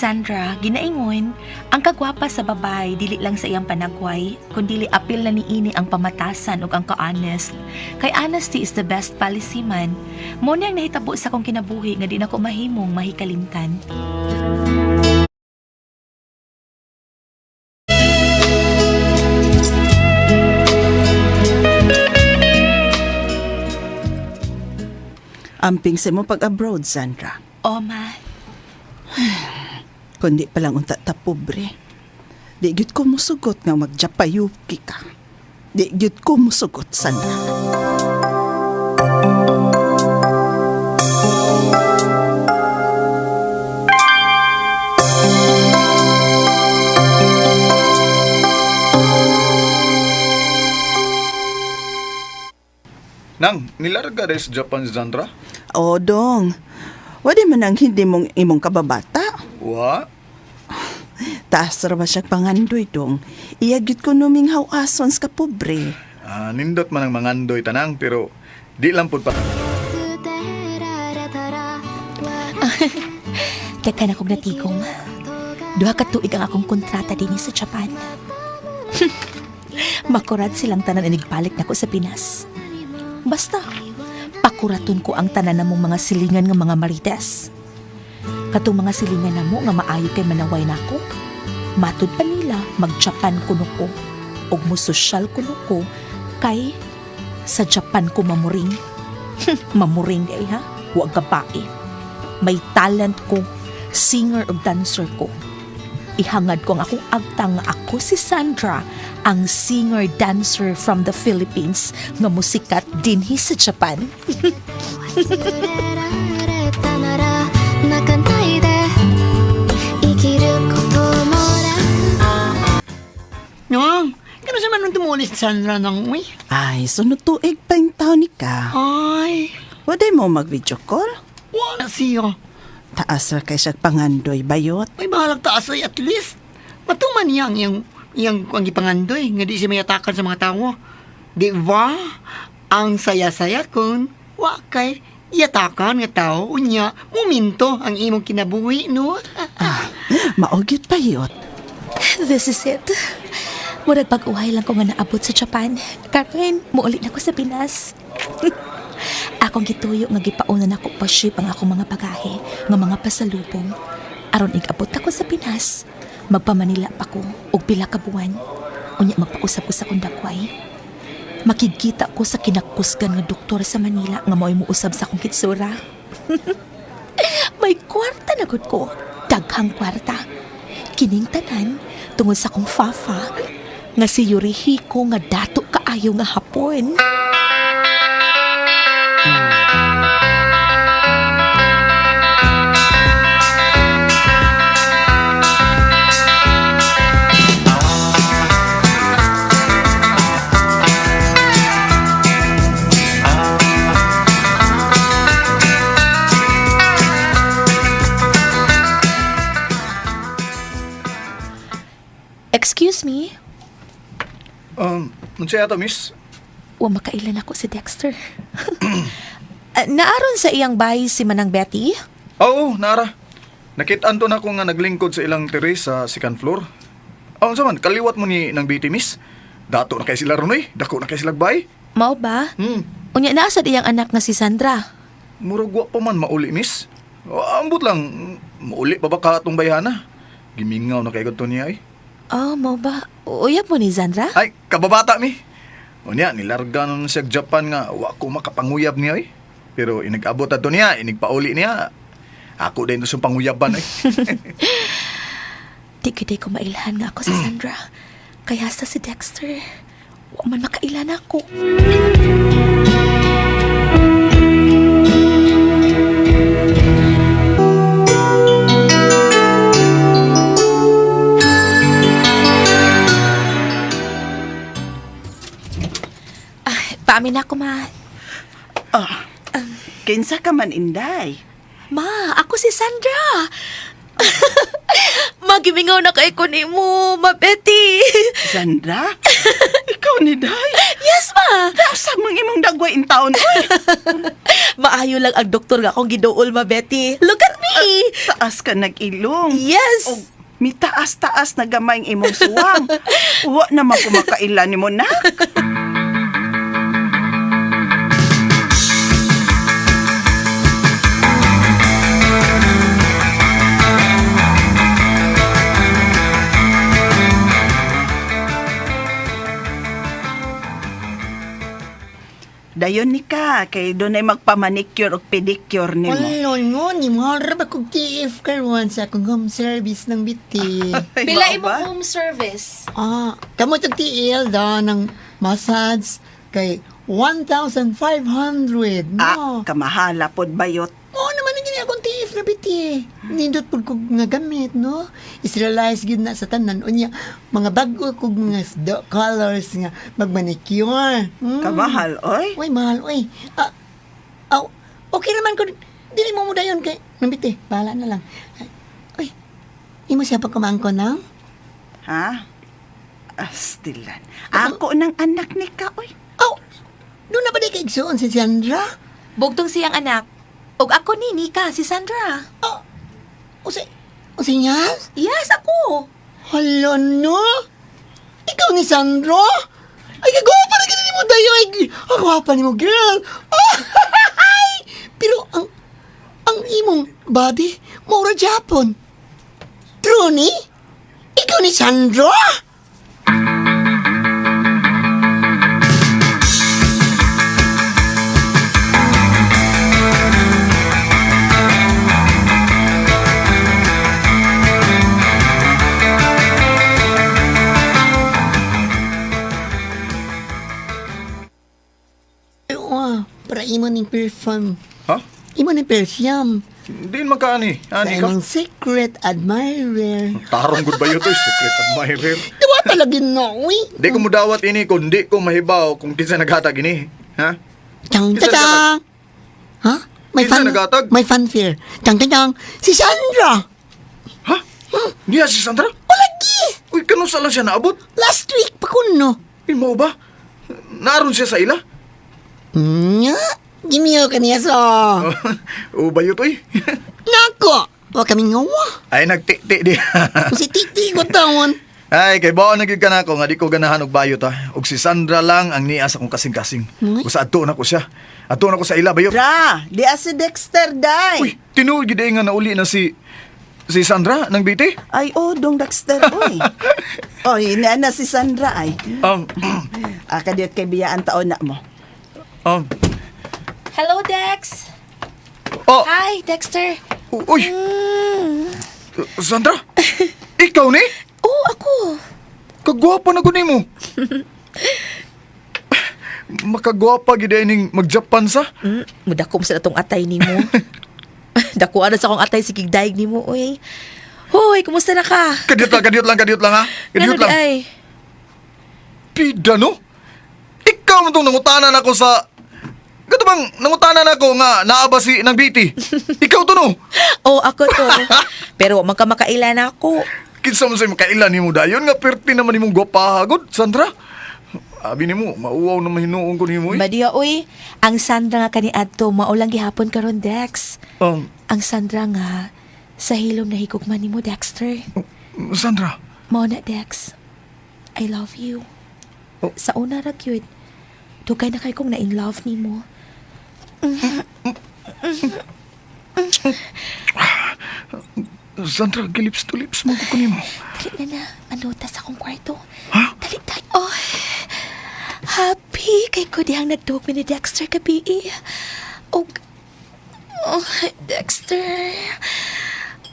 Sandra, ginaingon, ang kagwapa sa babay dili lang sa iyang panagway, kundi apil na niini ang pamatasan ug ang ka-honest. Kay honesty is the best policy man. Mo ni ang nahitabo sa akong kinabuhi nga di nako mahimong mahikalimtan. Amping sa mo pag-abroad, Sandra. O ma, Kundi pa lang unta ta pobre. Di gyud ko musugot nga magjapayuki ka. Di gyud ko musugot, Sandra. Nang, nilarga rin sa Japan si Sandra? O, dong. Wadi man ang hindi mong imong kababata. Wa? Taas ra ba siya pangandoy, dong. Iya gyud ko numing hawason sa kapobre. Ah, nindot man ang mangandoy tanang pero di lang pud pa. Teka na kong natigom. Duha ka tuig ang akong kontrata dinhi sa Japan. Makurat silang tanan inigbalik nako sa Pinas. Basta, pakuraton ko ang tanan namong mga silingan nga mga marites. Katong mga silingan namo nga maayo kay manaway nako. Matud pa nila mag-Japan kuno ko ug mo sosyal kuno ko kay sa Japan ko mamuring. Mamuring di ay ha, huwag babae may talent ko, singer ug dancer ko. Ihangad ko ang akong agtang nga ako si Sandra, ang singer-dancer from the Philippines nga musikat dinhi sa Japan. 忘れられたなら泣かないで生きることも楽 No, kano sa man nung tumulis Sandra nang uy? Ay, sunod tuig pa yung taon ni ka. Ay, Wadi mo mag-video call? wala siya. Taas ra kay siya pangandoy, bayot. Ay, bahalag taas ay at least. Matuman niya ang iyang, iyang ang gipangandoy, nga di siya mayatakan sa mga tao. Di ba? Ang saya-saya kun, wa kay yatakan nga tao, unya, muminto ang imong kinabuhi, no? Maogyot bayot. This is it. Murag pag-uhay lang ko nga naabot sa Japan. Karon, muuli na ko sa Pinas. Akong gituyo nga gipauna nako pa ship ang akong mga bagahe nga mga pasalubong. Aron igabot ako sa Pinas, magpa-Manila pa ko og pila ka buwan. Unya magpausap ko sa akong dakway. Makigkita ko sa kinakusgan nga doktor sa Manila nga mao'y muusab sa akong kitsura. May kwarta na gud ko. Daghang kwarta. Kining tanan tungod sa akong fafa nga si Yorihiko nga dato kaayo nga hapon. Excuse me, Unsa ato, miss? wa makailan ako si Dexter. Ah, naaron sa iyang bahay si Manang Betty? Oo, naara. Nakitaan to na ko nga naglingkod sa ilang terrace sa second floor. Oh, unsa man, kaliwat mo ni ng beauty, miss? Dato na kay sila ron oy. Dako na kay sila bay. Mao ba? Hmm. Unya naa sad iyang anak nga si Sandra. Murag wa pa man mauli, miss. Oh, ambot lang, mauli pa ba ka atong bayhana? Gimingaw na kay to niya eh. Oh, mao ba? Uyab mo ni Sandra? Ay, kababata mi. Unya, nilarga nun siya Japan nga, wa ko makapanguyab niya eh. Pero inigabot ato niya, inigpauli niya. Ako din to sa panguyaban eh. Di gyud ko mailhan nga ako si Sandra. Kaya sa si Dexter, wa man makailan ako. Ah, paamin ako, ma. Ah, kinsa ka man, Inday? Ma, ako si Sandra. Magimingaw na kay ko ni mo, Ma Betty. Sandra? Ikaw ni Day? Yes, ma. Asa mang imong dagway in taon oy. Maayo lang ang doktor nga akong giduol, ma Betty. Look at me. Taas ka nag-ilong. Yes. Og mitaas-taas na gamay ang imong suwang. Wa naman kumakaila nimo na. Dayon ni ka, kay doon ay magpamanicure o pedicure nimo. Wala no, ni mahal ba kong TF karon sa akong home service ng biti. Ay, Pila mao imong ba? home service? Kamo tag TL da ng massage kay 1,500. No. Ah, kamahala pod bayot. Oo naman ang gini akong TF na biti. Nindot pud kog nga gamit, no? Is-realize gid na sa tanan. Unya, mga bago kog mga colors nga magmanicure. Kamahal, oy. Uy, mahal, uy. Ah, aw, okay naman ko. Dili mo mo dayon kay nambiti. Bahala na lang. Ay, uy, imo siya pagkumangko nang? Ha? Astilan. Ako ng anak ni ka, oy. Aw, doon na ba di kay igsuon si Sandra? Bugtong siyang anak. Og ako ni Nika, si Sandra. Oh, usi, usi niya? Yes, ako. Hala no? Ikaw ni Sandra? Ay, kagwapa na ganun mo tayo. Ay, ang gwapa ni mo, girl. Ay, pero ang imong body, maura Japon. True ni? Ikaw ni Sandra? Ay, oh, para imo ning perfume. Ha? Imo ning perfume. Di man ka ani. Sa Ani ka? imong secret admirer. Tarong gud bayot oy, secret admirer. Diwa talaga na, uy. Di ko mudawat ini kung di ko mahibaw kung kinsa naghatag ini. Ha? Tang Kinsa tang. Ha? May Kinsa fan nagatag? May fanfare. Tang tang tang. Si Sandra. Ha? Niya si Sandra? Walagi. Uy, kanus lang siya naabot? Last week pa kuno. Uy, mao ba? Naaron siya sa ila? Nya, gimiyo ka niya so. O bayot oy. Nako. Wa kami ngawa. Ay nagti-ti di. Si Titi ko tawon. Ay, kay baon na gyud ka na ako nga di ko ganahan og bayot ha. Og si Sandra lang ang niya sa akong kasing-kasing. Uy. Basta adto na ko siya. Adto na ko sa ila bayot. Ra, di si Dexter day. Uy, tinuod gyud ay nga nauli na si si Sandra ng biti. Ay, oh, dong Dexter, oy. Oy, na na si Sandra ay. Kadiyot kay biyaan taon na mo. um, Hello, Dex. oh, Hi, Dexter. uy. Sandra? Ikaw ni? Oh, ako. Kagwapa na gud nimo. Makagwapa gid ay ning mag-Japan sa. Mudakom sa atong atay nimo. Dakuan na sa akong atay si Kigdaig nimo, oy. Hoy, kumusta na ka? Kadiyot lang, kadiyot lang, kadiyot lang ha. Kadiyot Ngano di lang. ay? Pida no? Ikaw man tong nangutanan ako sa Kato bang nangutanan ako nga naa ba si nang biti? Ikaw to no. Oh, ako to. Pero wa man ka makailan ako. Kinsa man say makailan nimo dayon nga perti naman nimong gwapaha gud, Sandra. Abi nimo, mauwaw na mahinuon ko nimo eh. Badiya, oy. Ang Sandra nga kaniadto mao lang gihapon karon, Dex. Ang Sandra nga sa hilom na higugma nimo, Dexter. Sandra. Mao na, Dex. I love you. Oh. Sa una ra gyud. Dugay na kay kong na in love nimo. Sandra, gilips to lips mo ko nimo. Dali na na. Anuta sa akong kwarto. Ha? Dali, dali. Oh, happy kay ko dihang nagduog mi ni Dexter gabi. Og, oh, Dexter.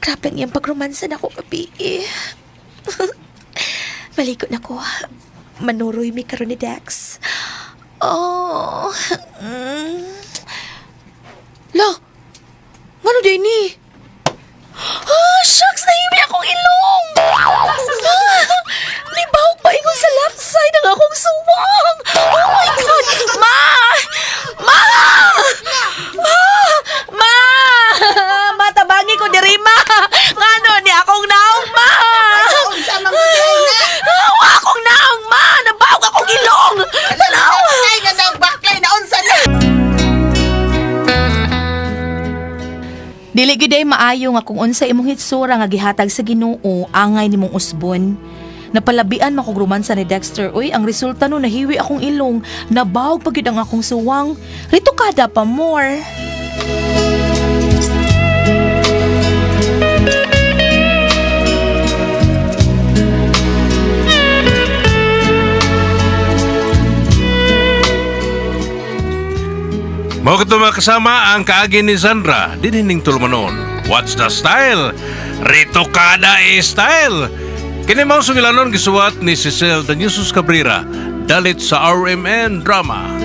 Grabe ang iyang pagromansa na ako gabi. Maligo na ko. Manuroy mi karon ni Dex. Oh. La, ngano din ni? Ah, shucks! Nahimi akong ilong! Ah, Nibawag pa ingon sa left side ang akong suwang! Oh my God! Ma! Ma! Ah, ma! Ma, tabangi ko diri, ma! Ngano ni akong naong, ma! Unsa man ko na? Ah, wa akong naong, ma! Nabawag akong ilong! Tanaw Dili gyud ay maayo nga kung unsa imong hitsura nga gihatag sa Ginoo angay nimong usbon. Napalabian man kog romansa ni Dexter. Uy, ang resulta no nahiwi akong ilong, nabawog pa gyud ang akong suwang. Ritukada pa more. Mao kato mga kasama ang kaagi ni Sandra dinhining tulumanon. What's the style? Ritokada style. Kini mao sugilanon gisuwat ni Cecil Daniusus Cabrera dalit sa RMN Drama.